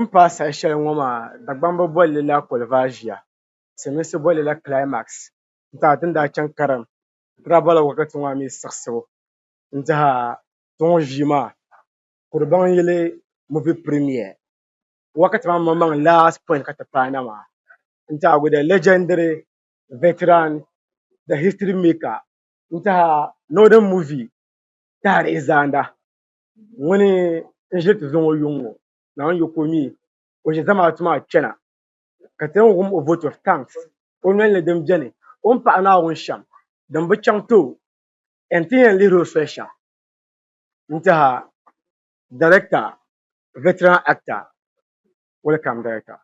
N paai saha shɛli ŋɔ maa, Dagbamba boli li la Kolivaʒia, Silimiinsi boli li la Climax. N tiɛha ti ni daa chaŋ karim ti daa bolila wakati ŋɔ maa mi siɣisibu n-tiɛha ti ŋɔ ʒii maa Kuribaŋ yili movie premiere. Wakati maa maŋmaŋ last point ka ti paai na maa n-tiɛha with the legendary veteran, the history maker n-tiɛha Northern movie taarihi zaanda ŋuni n-ʒili ti zuŋɔ yuŋ ŋɔ. Naawuni yi ku mi o ʒe zamaatu maa kpɛna, ka ti yɛn wum o vote of thanks, o noli ni din beni, o ni paɣi Naawuni shɛm, din bi chaŋ ti o, and ti yɛn lihiri o soli shɛm. N-tɛha director, veteran actor, welcome director.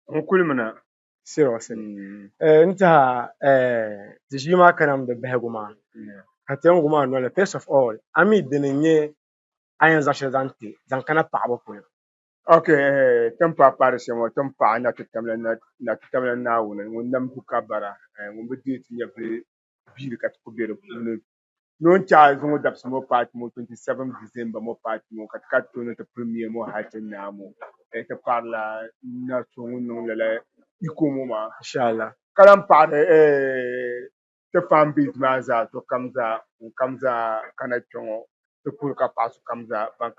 N kulimina. Seriously. N-tɛha ti ʒii maa kana mi di bahigu maa, ka ti yɛn wum a noli. First of all, a mi dini n-nyɛ a yɛn zaŋ shɛli zaŋ ti zaŋ kana paɣaba polo. Ok, ti ni paai paari shɛm ŋɔ, ti ni paɣi Natitamla Naawuni ŋun nam du ka bara, ŋun bi deei ti nyɛvili biili ka ti ku be di puuni. Ni o ni chaai zuŋɔ dabisi ŋɔ paai ti ŋɔ 27 December ŋɔ paai ti ŋɔ ka ti ka ti tooi niŋ ti premiere ŋɔ hali ti naai ŋɔ, ti paɣirila na so ŋun niŋ lala iko ŋɔ maa. Inshallah. Ka lahi paɣiri Ti fan base maa zaa sokam zaa ŋun kam zaa kana kpe ŋɔ ti puhiri ka paɣi sokam zaa ban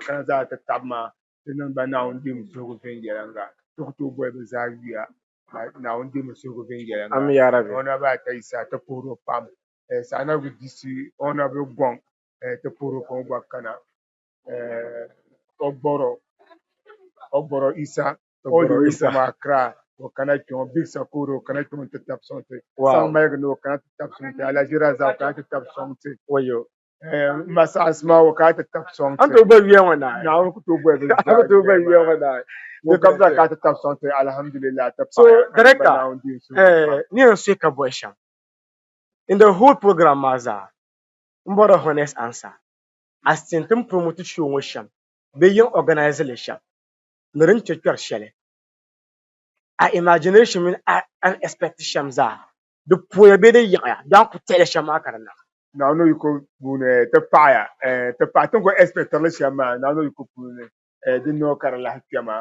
kana zaa ti tabi maa ti niŋ ba Naawuni deemi suhigu viɛnyɛliŋga ti ku tooi boli bɛ zaa yuya Naawuni deemi suhigu viɛnyɛliŋga Ami yaa Rabbi. Honourable Atta Yisa ti puhiri o pam Sagnarigu DC Honourable Gɔŋ ti puhiri o ka o gba kana Ogboro Isa all the way from Accra o kana kpe ŋɔ Big Sakoro o kana kpe ŋɔ nti tabi sɔŋ ti Saŋ Maligi ni o kana ti tabi sɔŋ ti Alhaji Razak o kana ti tabi sɔŋ ti Masa Asma'u o kana ti tabi sɔŋ ti Naawuni ku tooi boli bɛ zaa ŋun kam zaa kana ti tabi sɔŋ ti Alhamdulillah ti So director ni yɛn suhi ka bɔhi shɛm in the whole program maa zaa m bɔri honest answer as tin ti ni promote show ŋɔ shɛm bee yin organize li shɛm ni din chɛ kpɛri shɛli a imagination mini a ni expect shɛm zaa di pooya bee di yaɣiya bee a ni kuli tɛhili shɛm maa ka di niŋ. Naawuni o yiko puuni ti paɣiya ti paɣi ti ni kuli expectiri li shɛm maa Naawuni o yiko puuni di niŋ ka di lahi kpɛma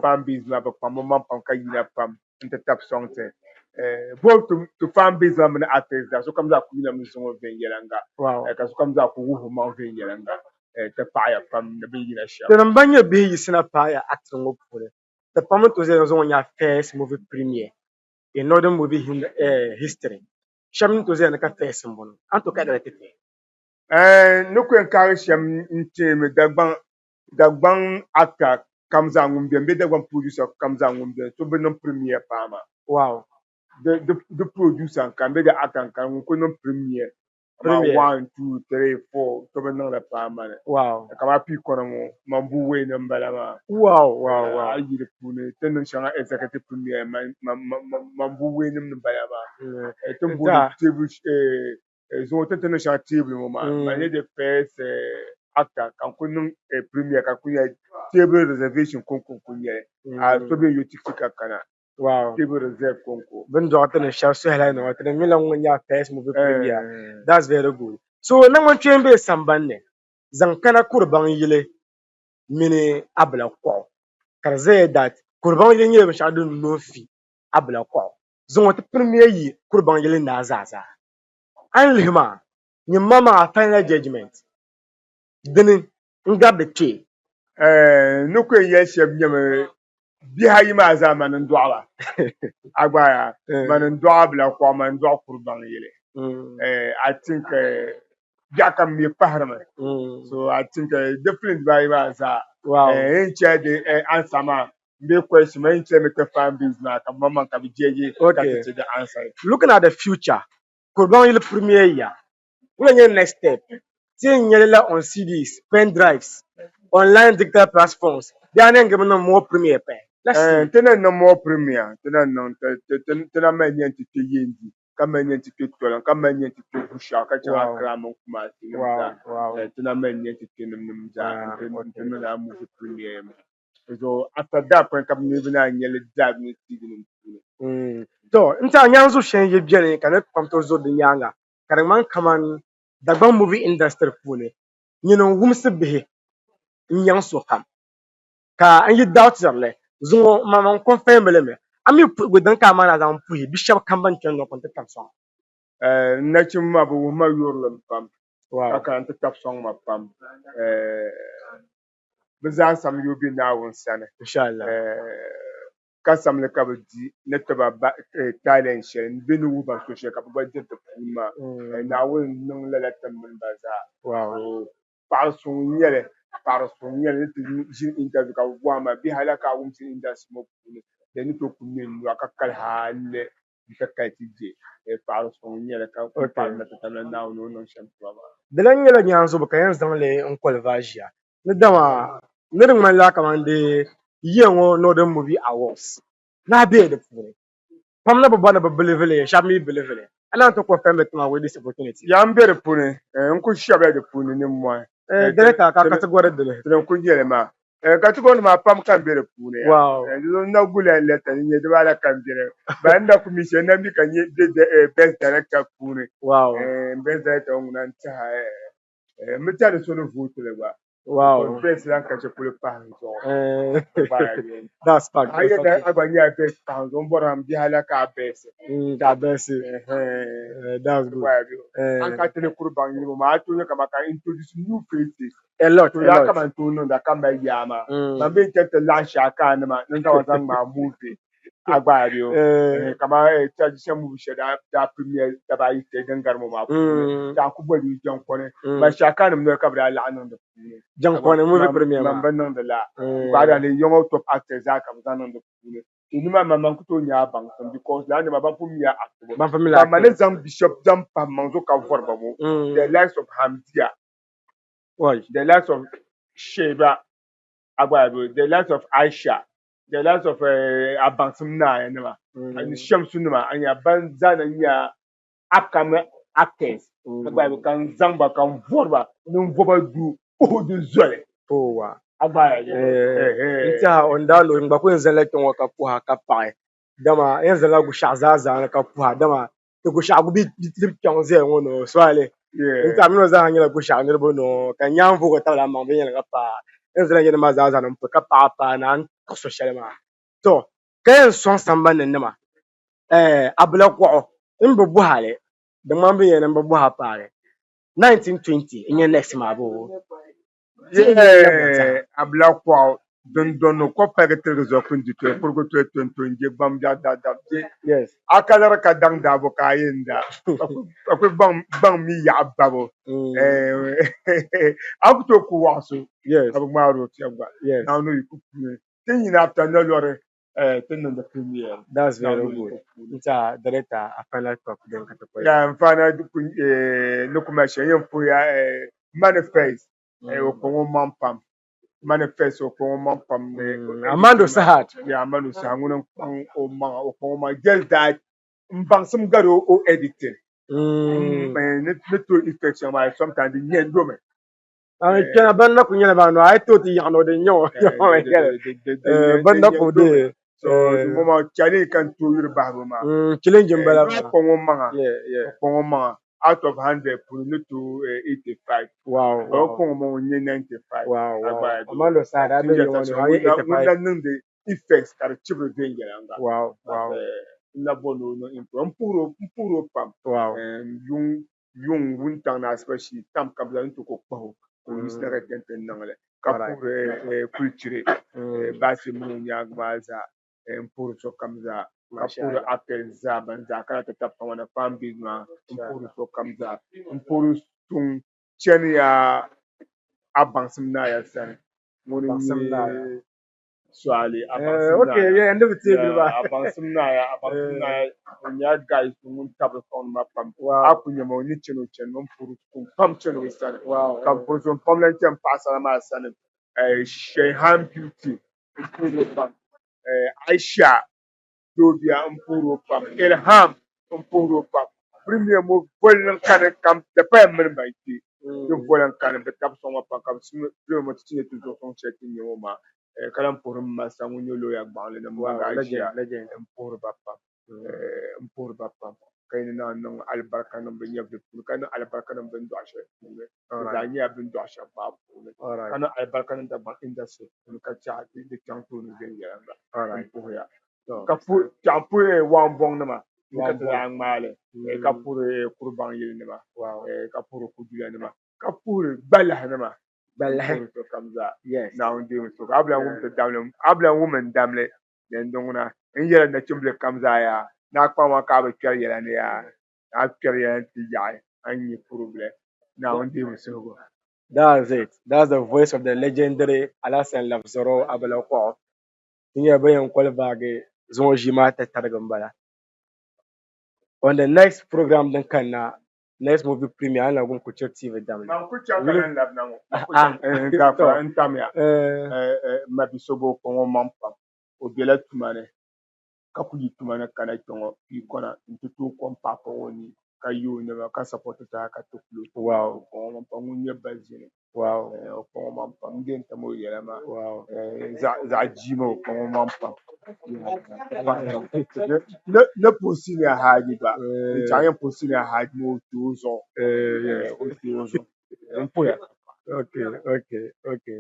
fan base maa bi kpaŋ bi maŋ pam ka yina pam n-ti tabi sɔŋ ti both to fan base maa mini artist zaa sokam zaa kuli yinami zuŋɔ viɛnyɛliŋga ka sokam zaa kuli wuhi o maŋ viɛnyɛliŋga ti paɣiya pam ni bɛ ni yina shɛm. Tinim ban nyɛ bihi yiɣisina paaya acting ŋɔ puuni, ti pam ni tooi zaya ni zuŋɔ nyɛ first movie premiere in northern movie history. Shɛba ni tooi zaya ni ka first m-bɔŋɔ, a ni tooi kahi dali ti ti? N ni ku yɛn kahigi shɛm n-teemi Dagbaŋ Dagbaŋ actor kam zaa ŋun beni bee Dagbaŋ producer kam zaa ŋun beni so bi niŋ premiere paai maa. Wow. Di producer n-kani bee di actor n-kani ŋun ku niŋ premiere Kaman 1, 2, 3, 4 to bi niŋdi paai mani. Wow. Kaman pii kɔna ŋɔ, man bu wei ni m-bala maa. Wow, wow, wow. A yi di puuni ti niŋ shɛŋa executive premiere man bu wei nim ni bala maa. Ti ni booni table zuŋɔ ti ni ti niŋ shɛŋa table ŋɔ maa, man nyɛ the first actor ka n kuli niŋ premiere ka di kuli nyɛla table reservation kɔŋko n-kuli nyɛli. So bee n-yo tikiti ka kana. Wow. Table reserve kɔŋko. Bɛ ni dɔɣi ti ni shɛba suhila ni ŋɔ, ti ni mi la ŋun nyɛ a first movie premiere. That's very good. So naŋgbankpeeni be sambani ni zaŋ kana Kuribaŋ yili mini Abila kɔɣu ka di zaya that Kuribaŋ yili nyɛla binshɛɣu din no n-fi Abila kɔɣu. Zuŋɔ ti premiere yi Kuribaŋ yili naa zaa zaa. A ni lihi maa, nyin maŋmaŋ a final judgement dini n-gari di kpee. N ni ku yɛn yɛli shɛm nyɛmi bihi ayi maa zaa mani n-dɔɣi ba. A gba yaa, mani n-dɔɣi Abilakɔɣu, mani n-dɔɣi Kuribaŋ yili. I think biɛɣu kam mi kpahirimi. So I think di film dibaayi maa zaa n chɛ di answer maa m-be question maa n chɛ mi ti fan base maa ka maŋmaŋ ka bɛ judge ka ti ti di answer. Looking at the future, Kuribaŋ yili premier ya, Wula nyɛ next step? Ti yɛn nyɛli la on CDs, pen drives, online digital platforms bee a ni yɛn gami niŋ more premiere pahi? Let's see. Ti ni niŋ more premiere, ti na niŋ ti na mali nia nti kpe Yendi, ka mali nia nti kpe Toliŋ, ka mali nia nti kpe Bushɛɣu, ka chaŋ Accra mini Kumasi nim zaa. Ti na mali nia nti kpe nim nim zaa nti niŋ lala movie premiere maa. So after that point ka bɛ mi bɛ naan nyɛli drive mini CD nim puuni. To, n tiɛha nyaanzu shɛli yi beni ka ni pam tooi zuri di nyaaŋa ka di ŋmani kaman Dagbaŋ movie industry puuni, nyini n-wumsi bihi n-nyaŋ sokam. Ka n yi doubt-iri li, zuŋɔ maŋmaŋ confirm li mi. A mi puhigu din ka a maana zaŋ puhi bi shɛba kam ban chani ŋɔ ka n ti tabi sɔŋ. N nachimba maa, bɛ wuhi ma yurilim pam, ka kana nti tabi sɔŋ ma pam. Bɛ zaa samyoo be Naawuni sani. Ka samli ka bɛ di ni ti ba talent shɛli bɛ ni wuhi ba so shɛli ka bɛ gba diri di puuni maa. Naawuni niŋ lala ti mini ba zaa. Paɣiri suŋ n-nyɛ li, paɣiri suŋ n-nyɛ li ni ti ʒini interview ka bɛ bɔhi ma bɛ hali ka a wumsi industry ŋɔ puuni then ni tooi ku ŋme n-nua ka kali hali n-ti kali ti je. Paɣiri suŋ n-nyɛ li ka kuli paɣiri na ti tamla Naawuni o ni niŋ shɛm ti ba maa. Di lan nyɛla nyaanzubo ka yɛn zaŋ li n-qualify ʒiya ni dama ni di ŋmanila kamani di year ŋɔ Northern Movie Awards ni a be di puuni. Pam na bi bɔri ni bɛ believe li, shɛba mi believe li. A naan ti confirm li ti ma with this opportunity. Yaa m be di puuni, n kuli shɛbila di puuni nimmɔhi. Director ka category dili. Ti din kuli nyɛli maa. Category maa pam ka m be di puuni. Wow. Di zuɣu n na guli n lɛta ni nyɛ dibaala ka m beni. Ba n na kuli mi shɛli n na mi ka nyɛ be best director puuni. Wow. Best director ŋɔ ŋuna n tiɛha m bi tɛhi ni so ni vote li gba. Wow. Best lan ka chɛ kuli pahi n zuɣu. That's fact. A yɛ a gba nyɛla best pahi n zuɣu n bɔri n bihi la ka a best. Ka a best. That's good. An ka tili kuri baŋ yili maa a tooi nyɛ kaman ka introduce new faces. A lot, To a daa lot. kaman tooi niŋda ka mali yaa maa. Man bɛ n-chani ti laɣim shɛhi ka a nima ni ka ba zaŋ ŋmaai movie. A gba a bɛ o. Kaman tradition movie shɛli daa daa premiere daba ayi shɛli din gari ŋɔ maa puuni. Ka a ku boli yi Jankɔni. Man shɛhi ka nim noli ka bɛ daa laɣim niŋ di puuni. Jankɔni movie premiere maa. Man bi niŋdi la. Gba daa lee yɔŋɔ top actors zaa ka bɛ zaŋ niŋ di puuni. To ni maa man man ku tooi nya a baŋsim because lala nima ban pun mi a actibu. Ban pun mi la Ban man ni zaŋ bi shɛba zaŋ pahi maŋ zuɣu ka vɔri ba ŋɔ. The likes of Hamdia. The likes of Sheba. Agbayabu, the likes of Aisha, the likes of Abaŋsim Naaya nima, ni Shamsu nima, a nya ban zaa na nya upcoming actors. Agbayabu ka n zaŋ ba ka n vɔri ba ni n vɔ ba du Uhudu zoli. Agbayabu. N tiɛha o ni daa lo n gba ku yɛn zalila kpɛ ŋɔ ka puha ka paɣi dama n yɛn zalila gushiɛɣu zaa zaa ni ka puha dama ti gushiɛɣu gu bi kpɛŋ ʒɛya ŋɔ noo suhali n tiɛha mini o zaa nyɛla gushiɛɣu niriba noo ka n nyaŋ vooi tabili a maŋ viɛnyɛliŋga paai n zala yɛli maa zaa zaa ni n puhi ka paɣa paai ni a ni tuɣi so shɛli maa to ka yɛn sɔŋ sambani ni nima Abila kɔɣu n bi bɔhi a li di ŋmani bɛ yɛn ni n bi bɔhi a paai 1920 n nyɛ next maa boo Abila kɔɣu dundɔŋ ni ko paligi tiligi zuɣu kundi toli kurugu toli tonto n-je gbambiɛɣu daadam je. A ka liɣiri ka daŋ daabu ka a yɛn da ka kuli gbaŋ mi yaɣa babu. A ku tooi ku waɣa so ka bi ŋmaari o fiɛbi gba. Naawuni o yiko puuni ti ni yina after nolɔri ti niŋdi premiere. That's very good. N-tiɛha director a final talk din ka ti kpali. Yeah, n final ni ku mali shɛli n yɛn puhiya manifest o kpaŋ o maŋ pam. Manifest o kpaŋ o maŋ pam. Amando Sahad. Yeah, Amando Sahad ŋuni n kpaŋ o maŋa o kpaŋ o maŋa just that n baŋsim gari o editing. Ni tooi effect shɛŋa maa sometimes di nyɛ domi. Ami kpɛna ban na ku nyɛla maa no a yi tooi ti yaɣi ni o di nyɛ o ban na ku de So di ŋɔ maa challenge ka n tooi yuri bahibu maa. Challenge n bala maa. O kpaŋ o maŋa. O kpaŋ o maŋa out of 100 puuni ni tooi 85. Wow. O kpaŋ o maŋa o nyɛ 95. Wow. Amando Sahad a bɛ yɛ ŋɔ ni a nyɛ 85. Ŋun na niŋdi effects ka di chibiri viɛnyɛliŋga. Wow. Wow. N na bɔri ni o niŋ improve. N puhiri o pam. Wow. Yuŋ yuŋ wuntaŋ ni asiba shee tam ka bɛ zaŋ ti ka o kpahi o ka o yiɣisi na ka chani ti niŋ li ka puhiri kulichiri baasi mini o nyaaŋa maa zaa m-puhiri sokam zaa ka puhiri actors zaa ban zaa kana ti tabi kamani fan base maa m-puhiri sokam zaa m-puhiri suŋ chani ya a baŋsim naaya sani ŋuni n-nyɛ Swali a baŋsim Okay, naaya. yeah, ndi bi teei gili ba. A baŋsim naaya, a baŋsim naaya, o nyɛla guy so ŋun tabiri sɔŋdi ma pam. Wow. A ku nya ma o ni chani o chani mi, m puhiri suŋ pam chani o sani. Wow. Ka m puhiri so pam lan chani paɣasara maa sani. Shehan Beauty, m puhiri o pam. Aisha Dobia, m puhiri o pam. Ilham, m puhiri o pam. Premier mo voli niŋ kani kam, di paya mini ban kpe. Di voli n kani bɛ tabi sɔŋ ma pam ka bɛ suli ma ti ti nyɛ ti zuɣu sɔŋ shɛli ti ni nyɛ ŋɔ maa ka lahi puhiri m ma sa ŋun nyɛ looya gbaŋli ni m ma Gaaʒia m puhiri ba pam m puhiri ba pam. ka yi ni naan niŋ alibarika niŋ bɛ nyɛvili puuni, ka niŋ alibarika niŋ bɛ ni dɔɣi shɛli puuni. Di zaa nyɛla bɛ ni dɔɣi shɛba maa puuni, ka niŋ alibarika niŋ Dagbaŋ industry puuni ka chɛ a di chaŋ tooni viɛnyɛliŋga. N puhiya. Ka chaŋ puhi Waanbɔŋ nima ni ka ti daa ŋmaai li, ka puhiri Kuribaŋ yili nima, ka puhiri Kudula nima, ka puhiri Gbalahi nima. Gbalahi. Puhiri sokam zaa. Naawuni deemi sokam. A bi lan wum ti damli, a bi lan wum n damli din di ŋuna n yɛla nachimbili kam zaa yaa ni a kpaŋ maa ka a bi kpɛri yɛla ni yaa a kpɛri yɛla ni ti yaɣi a ni nyɛ puribili Naawuni deemi suhigu. That's it. That's the voice of the legendary Alhassan Lafzaro Abalakɔɣu. Ti nyɛla ban yɛn koli vaagi zuŋɔ ʒii maa ti tarigi m-bala. On the next program din kanna, next movie premiere, a ni lahi gum Kuchiri TV damli. Man ku chaŋ ka lan labina ŋɔ. Man ku chaŋ n gaafara n tamya. M ma bi so ba o kpaŋ o maŋ pam. O bela tuma ni ka ku yi tuma ni kana kpe ŋɔ Piikɔna nti tooi kom paɣi paɣ o ni ka ye o nɛma ka sapɔti ti hali ka ti kuli o. O kpaŋ o maŋ pam ŋun nyɛ ba ʒini. O kpaŋ o maŋ pam n dee n-tam o yɛla maa zaɣ jiima o kpaŋ o maŋ pam. Ni puhi senior haaji gba n chaŋ yɛn puhi senior haaji maa o kpe o zuɣu o kpe o zuɣu n puhiya. Okay, okay, okay.